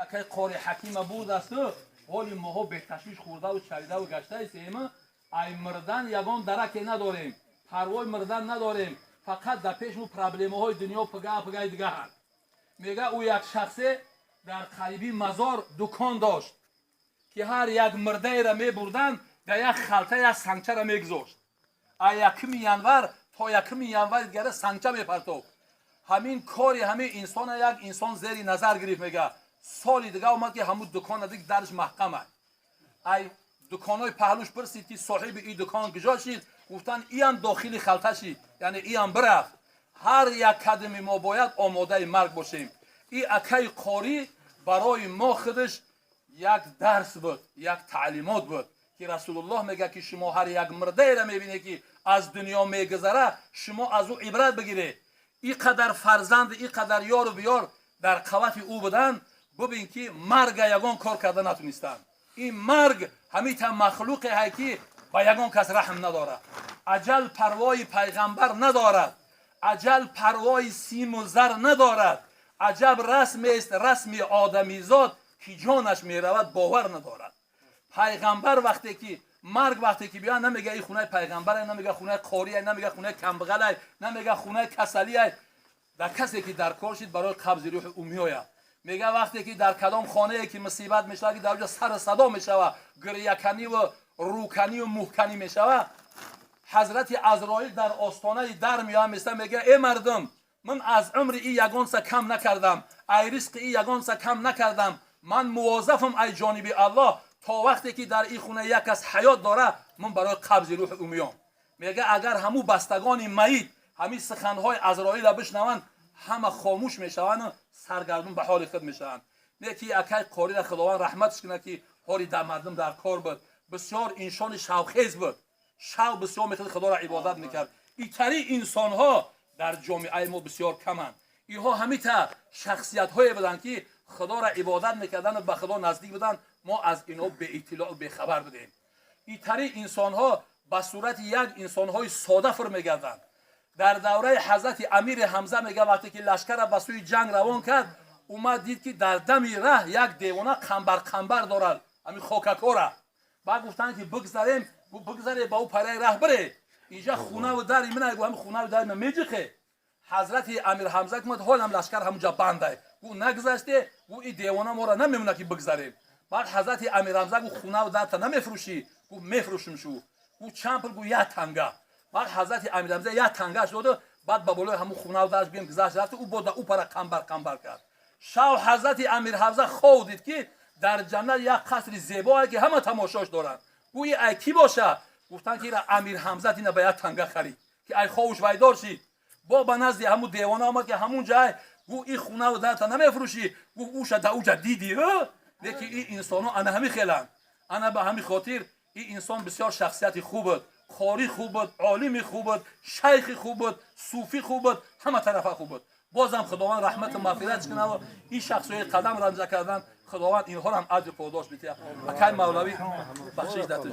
Акай Қори Ҳакима бурдасту ҳоли моҳо беташвиш хӯрдаву чаридаву гаштаистем. Ай мирдан ягон дараке надорем, парвои мирдан надорем, фақат дар пешму проблемаҳои дунё пига пигаи дигаҳанд. Мега, ӯ як шахсе дар қариби мазор дукон дошт, ки ҳар як мирдаеро мебурданд, дар як халта як сангчаро мегузошт. А 1 январ то 1 январи дигара сангча мепартофт. Ҳамин кори ҳамин инсона як инсон зери назар гирифт. Мега, соли дига омад, ки ҳамун дукона диг дарш маҳкама. Ай дуконҳои паҳлӯш пурсид, ки соҳиби и дукон куҷо шид? Гуфтанд, иам дохили халта шид, яъне иам бирафт. Ҳар як кадами мо бояд омодаи марг бошем. И акаи Қорӣ барои мо худаш як дарс буд, як таълимот буд, ки Расулуллоҳ мегӯяд, ки шумо ҳар як мирдаеро мебинед, ки аз дунё мегузара, шумо аз ӯ ибрат бигиред. И қадар фарзанд, и қадар ёру биёр дар қавафи ӯ буданд, бубин, ки марга ягон кор карда натунистанд. Ин марг ҳамита махлуқе ҳай, ки ба ягон кас раҳм надорад. Аҷал парвои пайғамбар надорад, аҷал парвои симу зар надорад. Аҷаб расмест расми одамизод, ки ҷонаш меравад, бовар надорад. Пайғамбар вақте ки марг вақте ки биёяд, намега и хунаи пайғамбар, намега хунаи қория, намега хунаи камбағалай, намега хунаи касалиай. Дар касе ки дар кор шид, барои қабзи рӯҳи ӯ меояд. Мега, вақте ки дар кадом хонае ки мусибат мешавад, ки дар оҷа сар садо мешавад, гиряканиву рӯканиву муҳканӣ мешавад, Ҳазрати Азроил дар остонаи дар меояд, места, мега: «Э мардум, ман аз умри и ягонса кам накардам, ай ризқи и ягонса кам накардам. Ман мувозафам ай ҷониби Аллоҳ. То вақте ки дар ин хона як кас ҳаёт дора, ман барои қабзи рӯҳи ӯ меом». Мега, агар ҳамун бастагони маит ҳамин суханҳои Азроила бишнаванд, ҳама хомӯш мешаванду саргардун ба ҳоли худ мешаванд. Не ки акай Қорира Худованд раҳматш кунад, ки ҳоли дар мардум дар кор буд, бисёр инсони шавхез буд, шав бисёр мехӯд, Худоро ибодат мекард. Итари инсонҳо дар ҷомеаи мо бисёр каманд. Инҳо ҳамита шахсиятҳое буданд, ки Худоро ибодат мекарданду ба Худо наздик буданд. Мо аз инҳо беиттилоъу бехабар будем. Итари инсонҳо ба сурати як инсонҳои сода фур мегарданд. Дар давраи ҳазрати Амири Ҳамза, мега, вақте ки лашкара ба сӯи ҷанг равон кард, омад, дид, ки дар дами раҳ як девона қамбар қамбар дорад, ҳамин хокакора. Баъд гуфтанд, ки бигзарем, бигзаре, ба ӯ параи раҳ бире, инҷа хунаву дари мина, ҳами хунаву дари мина меҷиқе. Ҳазрати Амир Ҳамза гумад, ҳолам лашкар ҳамунҷа бандай. Гу нагузаште, гу и девона моро намемона, ки бигзарем. Баъд ҳазрати Амир Ҳамза гу: «Хунаву дарта намефурӯшӣ?» Гу: «Мефурӯшим». Шу гу: «Чанд пул?» Гу: «Як танга». Баъд ҳазрати Амир Ҳамза як тангаш доду, баъд ба болои ҳамун хунаву дарш бигем гузашт, рафту ӯ бо да ӯ пара қамбар қамбар кард. Шав ҳазрати Амир Ҳамза хов дид, ки дар ҷаннат як қасри зебое, ки ҳама тамошош доранд. Гӯи ай кӣ боша? Гуфтанд, ки ира Амир Ҳамза дина ба як танга харид, ки ай ховуш вайдор шид. Бо ба назди ҳамун девона омад, ки ҳамун ҷай. Гу: «И хунаву дарта намефурӯшӣ?» Гу: «Уша да уҷа дидӣ». Леки и инсонҳо ана ҳами хеланд. Ана ба ҳамин хотир и инсон бисёр шахсияти хуб буд, қорӣ хуб буд, олими хуб буд, шайхи хуб буд, суфӣ хуб буд, ҳама тарафа хуб буд. Бозам Худованд раҳмату мағфиратш кунаву ин шахсҳои қадам ранҷа кардан, Худованд инҳоро ҳам аҷр подош битиҳад. Акай Мавлавӣ, бахшиш датуш.